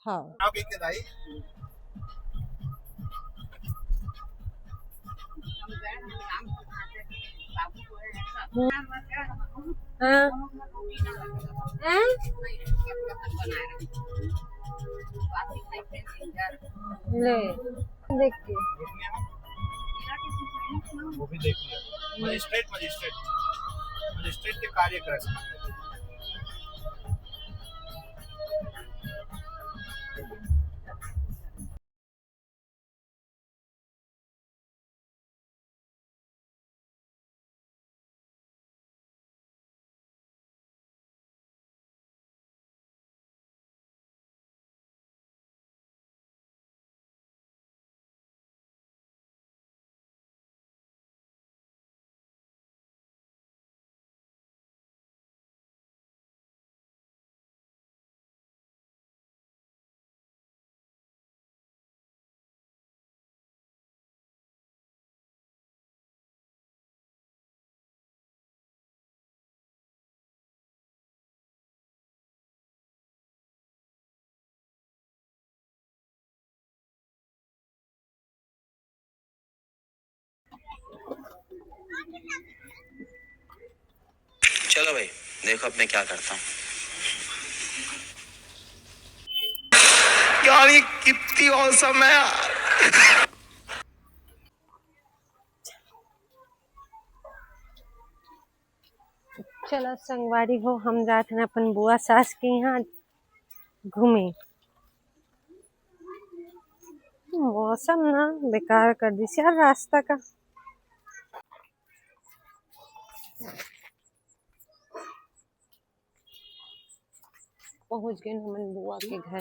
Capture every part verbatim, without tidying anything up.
हाँ। हाँ। हाँ? ले, देख के। वो भी देख लिया। मजिस्ट्रेट, मजिस्ट्रेट, मजिस्ट्रेट के कार्य कर सकते हैं। चलो भाई, देखो अब मैं क्या करता हूँ। यार, ये कितनी औसम है यार। चलो संगवारी हो, हम जात हन अपन बुआ सास के यहाँ घूमे। मौसम ना बेकार कर दिस यार रास्ता का। पहुंच गए हमन बुआ के घर।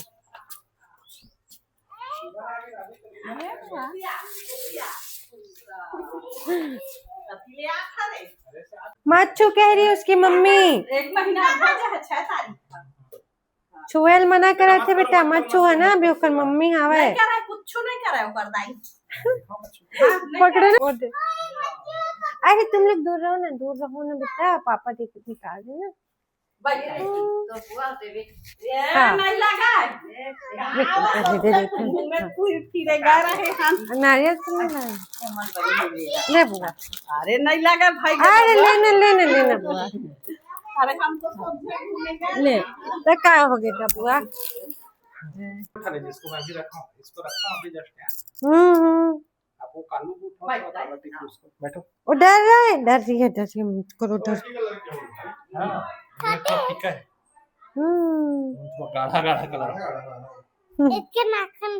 मत छू, कह रही उसकी मम्मी। एक महीना हो गया है, छह तारीख का। छुएल मना करत हे बेटा, मत छुआ ना, अभी ओकर मम्मी हावय। नहीं करे, कुछ नहीं करे ओकर दाई। पकड़ो ना। अरे तुम लोग दूर रहो ना, दूर रहो ना बेटा, पापा देख निकाल दे ना। बैठ जा, तो बुआ देवे। ये हाँ। नहीं लगा। ये दे दे, दे दे। मुंह में पूरी फिरेगा रहे हम। नारियल तो नहीं लाए। ले बुआ। अरे नहीं लगा भाई। अरे लेना, लेना, लेना बुआ। अरे हम तो समझे घूमेंगे। ले, तो का हो गया बुआ? उठा ले, इसको मैं अभी रखा हूँ, इसको रखा हूँ अभी just यहाँ। हम्म, हम्म। अब वो कालू को उठाओ, बैठ, थोड़ा बैठ। काला टिक उसको। बैठो। वो डर रहा है, डर रही है, डर रही है, मत करो डर। हाँ, ये तो ठीक है। हम्म। वो गाढ़ा गाढ़ा कलर। हम्म। इसके माखन।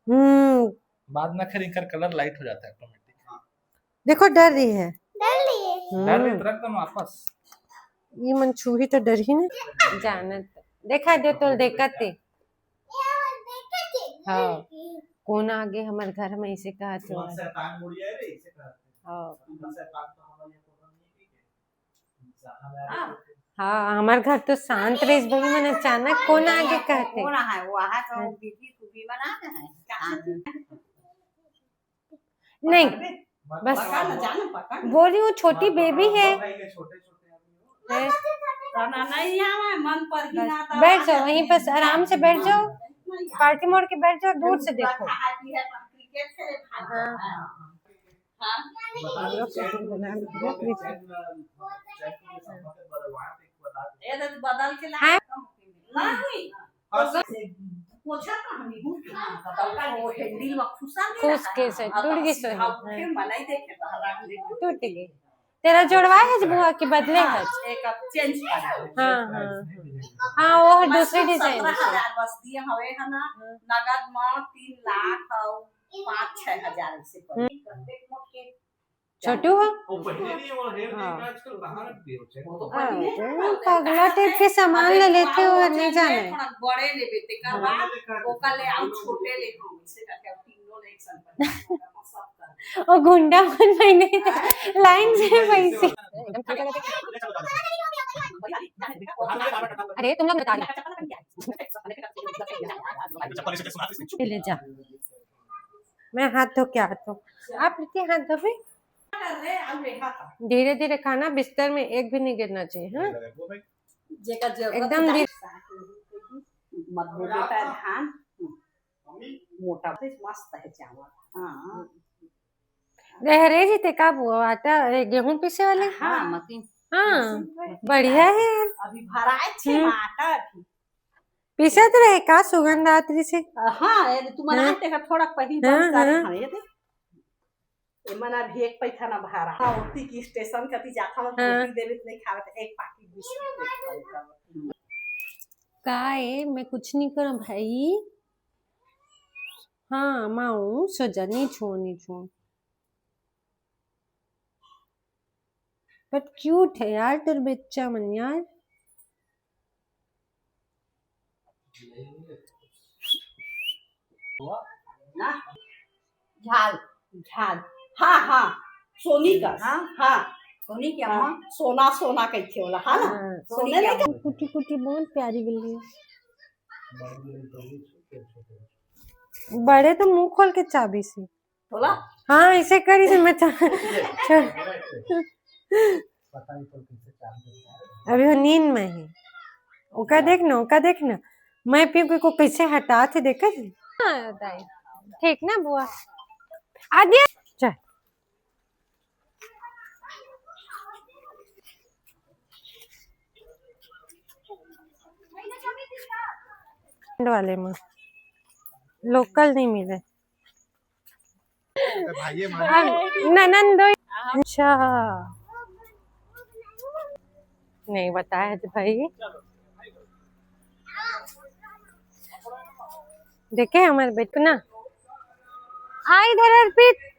हम्म। बाद में खैर इनका कलर लाइट हो जाता है ऑटोमेटिक। देखो, डर रही है। डर रही है। हम्म। डर रही तो रख दो ना वापस। ये मन छूही तो डर ही ना। जानत। देखा जो तोल देखत हे। हाँ। कौन आगे हमर घर में इसे कहत हो? कौन शैतान मुड़िया है रे, इसे कहत हे। हाँ। कौन शैतान तो हमारे यहाँ program नहीं है, ठीक है? हाँ, हमर घर तो शांत रहिस, भाभी मन अचानक कौन आगे कहत हे। कौन है? वो आहा तो हाँ। बीबी, तू भी मना के है। हाँ। नहीं, बस पकड़ ना, जा ना, पकड़ ना। बोली वो छोटी बेबी है। हैं? ना, ना, नहीं आवे, मन पर ही बस, ना आता बैठ है। जाओ, वहीं पर आराम से बैठ जाओ, पालथी मोड़ के बैठ जाओ, दूर से देखो। क्रिकेट खेले भाग हाँ। हाँ। हम लोग तो फिर बना लेंगे। ये तो बदल के ला। हाँ। नहीं। पोछा तो हम ही हूँ। वो हैंडल में खुसा नहीं खुस रहा के है। से, अब टूट गई अब सोनी। अब हाँ। फिर मनाई देखे तो हरा के टूट गई। तेरा जोड़वा है बुआ के बदले हाँ, है? एक अब चेंज कर दो। हाँ, हाँ, हाँ। हाँ, वो है बस दूसरी डिजाइन सत्रह हजार बस दिए हवे है ना, हाँ। नगद में तीन लाख और पाँच छह हजार ऐसे पड़े। हम्म। छोटू हो? वो पहले नहीं, वो हेयर हाँ। नहीं, आजकल कहाँ रख दिए उसे? वो तो हाँ, पहले तो पगला टाइप के सामान ले लेते हो, नहीं जाने। थोड़ा बड़े लेबे, तेकर बाद ओकर ले आऊ छोटे ले हम, इसे करके अब तीनों ले एक संग कर, सब कर। ओ गुंडा मन महीने लाइन से पैसे। अरे तुम लोग बता दो। ले जा। मैं हाथ धो के आती हूँ। आप प्रीति हाथ धोबे? धीरे धीरे खाना, बिस्तर में एक भी नहीं गिरना चाहिए, हाँ? जेकर जरूरत एकदम है, दिल- मत बोले, धान मोटा से मस्त है चावल। हाँ। रे हरे जी, ते का बुआ आटा, ए, गेहूं पीसे वाले? हाँ, मशीन। हाँ, मशीन पे। बढ़िया है यार। अभी भराए छे हम्म। आटा अभी। पीसत रहे का सुगंध आत रही से? हाँ, ये तुम्हारा हाँ। आटे का थोड़ा पहली हाँ, बंद कर हाँ। हाँ, ये दे। एमन अभी एक पैसा ना भाड़ा। हाँ, ओती की स्टेशन कती जाता हूँ, हाँ। रोटी देवे तो नहीं खावे, तो एक पाकिट बिस्किट लेके खावे। का ए, मैं कुछ नहीं करूँ भाई। हाँ, माऊ, सो जा, नहीं छो, नहीं छो। But cute है यार तेरे बच्चा मन यार। ना? झाल, झाल। हाँ, हाँ। सोनी का। हाँ? हाँ। सोनी क्या हाँ, माँ? सोना, सोना कहिथे ओला, हाँ ना? हाँ। सोनी सोनी क्या क्या माँ? कुटी कुटी बहुत प्यारी बिल्ली है। बड़े तो मुंह खोल के चाबी से। बोला? हाँ, इसे करी से मैं चा-, छोड़। अभी वो नींद में है। ओका देख ना, ओका देख ना। मैं पी को कैसे हटात हे, देखा थे? हाँ, दाई। ठीक ना बुआ? आगे। चल। वाले में लोकल नहीं मिले। भाई है, अब ननंद दो। अच्छा, नहीं बताया तो भाई। देखे हमारे बेटू ना, आ इधर अर्पित।